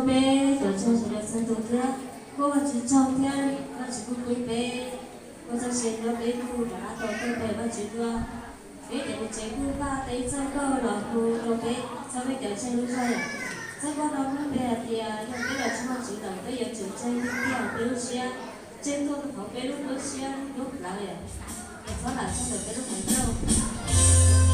Peb cov ntseeg sawv daws txhua tus thiab, muab Vajtswv tsaug thiab Vajtswv kuj pub peb, kuj txoj sia nyob peb kuj rov qab tau tuaj pe Vajtswv dua. Peb cov niam tsev kuj npaj tau ib txoj nkauj los hu rau peb txhua peb cov ntseeg lub zog yom. Txoj nkauj no muab pe hais tias yog peb los ntseeg Vajtswv lawm peb yuav tsum ntseeg tiag tiag peb lub siab, ntseeg tuaj rau hauv peb lub koob siab lub plawv yom, es txhob lam ntseeg ntawm peb lub hmoov nyooj.